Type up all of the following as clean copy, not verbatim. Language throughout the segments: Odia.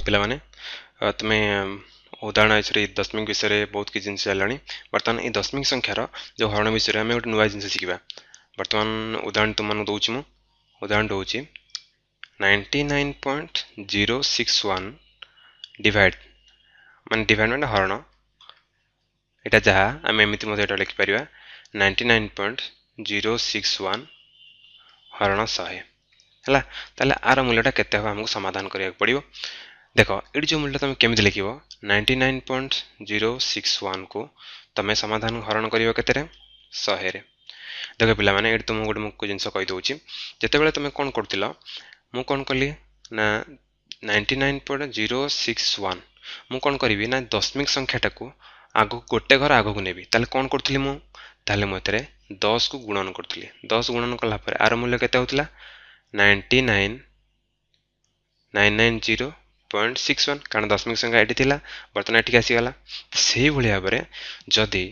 ପିଲାମାନେ, ତୁମେ ଉଦାହରଣ ବିଷୟରେ, ଦଶମିକ ବିଷୟରେ ବହୁତ କିଛି ଜିନିଷ ହେଲାଣି। ବର୍ତ୍ତମାନ ଏଇ ଦଶମିକ ସଂଖ୍ୟାର ଯେଉଁ ହରଣ ବିଷୟରେ ଆମେ ଗୋଟେ ନୂଆ ଜିନିଷ ଶିଖିବା। ବର୍ତ୍ତମାନ ଉଦାହରଣ ତୁମମାନଙ୍କୁ ଦେଉଛି ମୁଁ। ଉଦାହରଣଟା ହେଉଛି 99.061 ଡିଭାଇଡ଼, ମାନେ ଡିଭାଇଡ଼ ମାନେ ହରଣ। ଏଇଟା ଯାହା ଆମେ ଏମିତି ମଧ୍ୟ ଏଇଟା ଲେଖିପାରିବା, 99.061 ହରଣ 100 ହେଲା। ତାହେଲେ ଆର ମୂଲ୍ୟଟା କେତେ ହେବ ଆମକୁ ସମାଧାନ କରିବାକୁ ପଡ଼ିବ। ଦେଖ, ଏଇଠି ଯେଉଁ ମୂଲ୍ୟଟା ତୁମେ କେମିତି ଲେଖିବ? 99.061କୁ ତୁମେ ସମାଧାନ ହରଣ କରିବ କେତେରେ? 100ରେ। ଦେଖ ପିଲାମାନେ, ଏଇଠି ତୁମକୁ ଗୋଟେ ମୁଁ ଜିନିଷ କହିଦେଉଛି। ଯେତେବେଳେ ତୁମେ କ'ଣ କରୁଥିଲ, ମୁଁ କ'ଣ କଲି ନା 99.061 ମୁଁ କ'ଣ କରିବି ନା ଦଶମିକ ସଂଖ୍ୟାଟାକୁ ଆଗକୁ ଗୋଟେ ଘର ଆଗକୁ ନେବି। ତାହେଲେ କ'ଣ କରୁଥିଲି ମୁଁ? ତାହେଲେ ମୁଁ ଏଥିରେ 10କୁ ଗୁଣନ କରୁଥିଲି। 10 ଗୁଣନ କଲା ପରେ ଆର ମୂଲ୍ୟ କେତେ ହେଉଥିଲା? 99990.61, କାରଣ ଦଶମିକ ସଂଖ୍ୟା ଏଠି ଥିଲା, ବର୍ତ୍ତମାନ ଏଠିକି ଆସିଗଲା। ସେଇଭଳି ଭାବରେ ଯଦି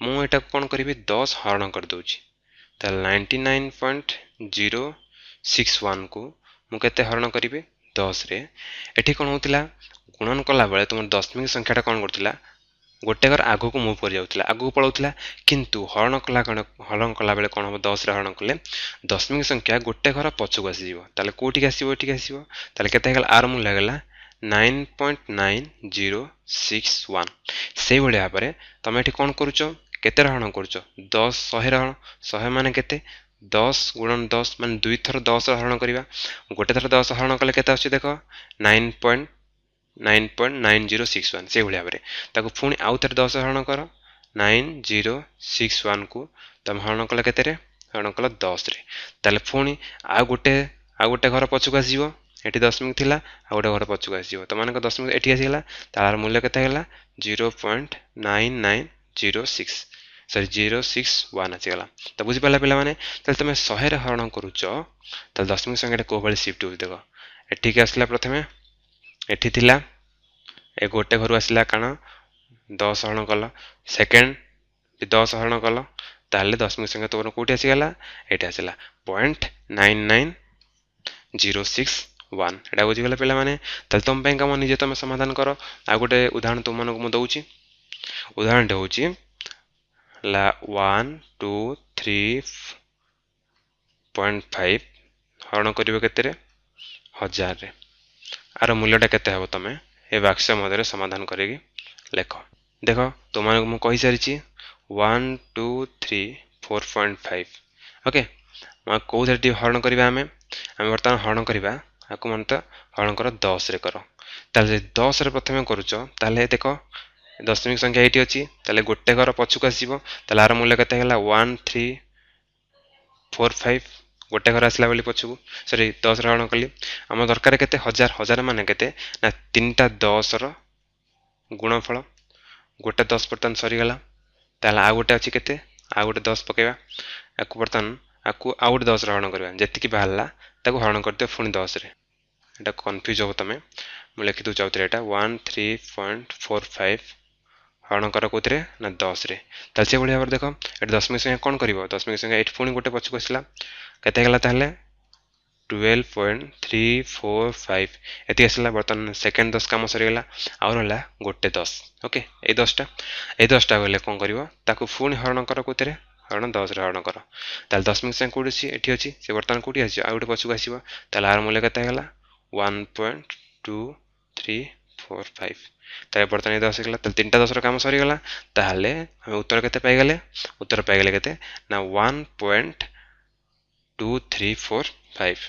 ମୁଁ ଏଟାକୁ କ'ଣ କରିବି, 10 ହରଣ କରିଦେଉଛି, ତାହେଲେ 99.061କୁ ମୁଁ କେତେ ହରଣ କରିବି? 10ରେ। ଏଠି କ'ଣ ହେଉଥିଲା? ଗୁଣନ କଲାବେଳେ ତୁମର ଦଶମିକ ସଂଖ୍ୟାଟା କ'ଣ କରୁଥିଲା? ଗୋଟେ ଘର ଆଗକୁ ମୁଭ୍ କରିଯାଉଥିଲା, ଆଗକୁ ପଳାଉଥିଲା। କିନ୍ତୁ ହରଣ କଲା କ'ଣ, ହରଣ କଲାବେଳେ କ'ଣ ହେବ? 10ରେ ହରଣ କଲେ ଦଶମିକ ସଂଖ୍ୟା ଗୋଟେ ଘର ପଛକୁ ଆସିଯିବ। ତାହେଲେ କେଉଁଠିକି ଆସିବ? ଏଠିକି ଆସିବ। ତାହେଲେ କେତେ ହେଇଗଲା? ଆର ମୂଲ୍ୟ ହେଇଗଲା 9.9061। ସେଇଭଳି ଭାବରେ ତୁମେ ଏଠି କ'ଣ କରୁଛ? କେତେରେ ହରଣ କରୁଛ? 10, 100ରେ ହରଣ। 100 ମାନେ କେତେ? 10 ଗୁଣନ 10, ମାନେ ଦୁଇଥର 10 ହରଣ କରିବା। ଗୋଟେ ଥର 10 ହରଣ କଲେ କେତେ ଆସୁଛି ଦେଖ, 9.9.9061। ସେଇଭଳି ଭାବରେ ତାକୁ ପୁଣି ଆଉ ଥରେ 10 ହରଣ କର। 9061କୁ ତୁମେ ହରଣ କଲ କେତେରେ? ହରଣ କଲ 10ରେ। ତାହେଲେ ପୁଣି ଆଉ ଗୋଟେ ଘର ପଛକୁ ଆସିଯିବ। ଏଠି ଦଶମିକ ଥିଲା, ଆଉ ଗୋଟେ ଘର ପଛକୁ ଆସିଯିବ। ତୁମମାନଙ୍କ ଦଶମିକ ଏଠି ଆସିଗଲା। ତାର ମୂଲ୍ୟ କେତେ ହେଇଗଲା? 0.9906, ସରି, 061 ଆସିଗଲା। ତ ବୁଝିପାରିଲା ପିଲାମାନେ? ତାହେଲେ ତୁମେ 100ରେ ହରଣ କରୁଛ, ତାହେଲେ ଦଶମିକ ସଂଖ୍ୟାଟା କେଉଁ ଭଳି ସିଫ୍ଟ ହେଉଛି ଦେଖ। ଏଠିକି ଆସିଲା, ପ୍ରଥମେ ଏଠି ଥିଲା, ଏ ଗୋଟେ ଘରୁ ଆସିଲା, କାରଣ 10 ହରଣ କଲ, ସେକେଣ୍ଡ 10 ହରଣ କଲ, ତାହେଲେ ଦଶମିକ ସଂଖ୍ୟା ତୁମର କେଉଁଠି ଆସିଗଲା? ଏଇଠି ଆସିଲା, .99061। ଏଇଟା ବୁଝିଗଲା ପିଲାମାନେ? ତାହେଲେ ତୁମ ପାଇଁ କାମ, ନିଜେ ତୁମେ ସମାଧାନ କର। ଆଉ ଗୋଟେ ଉଦାହରଣ ତୁମମାନଙ୍କୁ ମୁଁ ଦେଉଛି। ଉଦାହରଣଟି ହେଉଛି ହେଲା 1 2 3.5 ହରଣ କରିବ କେତେରେ? 1000ରେ। ଆର ମୂଲ୍ୟଟା କେତେ ହେବ ତୁମେ ଏ ବାକ୍ସ ମଧ୍ୟରେ ସମାଧାନ କରିକି ଲେଖ। ଦେଖ, ତୁମମାନଙ୍କୁ ମୁଁ କହିସାରିଛି 1 2 3 4.5। ଓକେ, କେଉଁଥିରେ ଟିକେ ହରଣ କରିବା ଆମେ? ଆମେ ବର୍ତ୍ତମାନ ହରଣ କରିବା, ଆକୁ ମାନେ ତ ହରଣ କର 10ରେ କର। ତାହେଲେ ଯଦି 10ରେ ପ୍ରଥମେ କରୁଛ, ତାହେଲେ ଦେଖ ଦଶମିକ ସଂଖ୍ୟା ଏଇଠି ଅଛି, ତାହେଲେ ଗୋଟେ ଘର ପଛକୁ ଆସିଯିବ। ତାହେଲେ ଆର ମୂଲ୍ୟ କେତେ ହେଇଗଲା? 1 3 4 5। ଗୋଟେ ଘର ଆସିଲା ବୋଲି ପଛକୁ, ସରି, 10ରେ ହରଣ କଲି। ଆମ ଦରକାର କେତେ? 1000। 1000 ମାନେ କେତେ ନା ତିନିଟା 10ର ଗୁଣଫଳ। ଗୋଟେ 10 ବର୍ତ୍ତମାନ ସରିଗଲା, ତାହେଲେ ଆଉ ଗୋଟେ ଅଛି କେତେ? ଆଉ ଗୋଟେ 10 ପକାଇବା ଆକୁ। ବର୍ତ୍ତମାନ ଆକୁ ଆଉ ଗୋଟେ 10ରେ ହରଣ କରିବା, ଯେତିକି ବାହାରିଲା ତାକୁ ହରଣ କରିଦିଅ ପୁଣି 10ରେ। ଏଇଟା କନଫ୍ୟୁଜ୍ ହେବ ତୁମେ, ମୁଁ ଲେଖିଦେଉଛି ଆଉଥରେ। ଏଇଟା 1 3.45 ହରଣ କର କେଉଁଥିରେ ନା 10ରେ। ତାହେଲେ ସେଭଳି ଭାବରେ ଦେଖ, ଏଠି ଦଶମିକ ସଂଖ୍ୟା କ'ଣ କରିବ? ଦଶମିକ ସଂଖ୍ୟା ଏଠି ପୁଣି ଗୋଟେ ପଛକୁ ଆସିଲା। କେତେ ହେଇଗଲା ତାହେଲେ? 12.345 ଏତିକି ଆସିଲା। ବର୍ତ୍ତମାନ ସେକେଣ୍ଡ 10 କାମ ସରିଗଲା, ଆଉ ରହିଲା ଗୋଟେ 10। ଓକେ, ଏଇ 10ଟା, ଏଇ 10ଟା ଗଲେ କ'ଣ କରିବ? ତାକୁ ପୁଣି ହରଣ କର କେଉଁଥିରେ? ହରଣ 10ରେ ହରଣ କର। ତାହେଲେ ଦଶମିକ ସଂଖ୍ୟା କେଉଁଠି ଅଛି? ଏଠି ଅଛି। ସେ ବର୍ତ୍ତମାନ କେଉଁଠି ଆସିବ? ଆଉ ଗୋଟେ ପଛକୁ ଆସିବ। ତାହେଲେ ଆର ମୂଲ୍ୟ କେତେ ହେଇଗଲା? 1.2345। ତାହେଲେ ବର୍ତ୍ତମାନ ଏ 10 ହେଇଗଲା। ତାହେଲେ ତିନିଟା 10ର କାମ ସରିଗଲା। ତାହେଲେ ଆମେ ଉତ୍ତର କେତେ ପାଇଗଲେ? ଉତ୍ତର ପାଇଗଲେ କେତେ ନା 1.2345।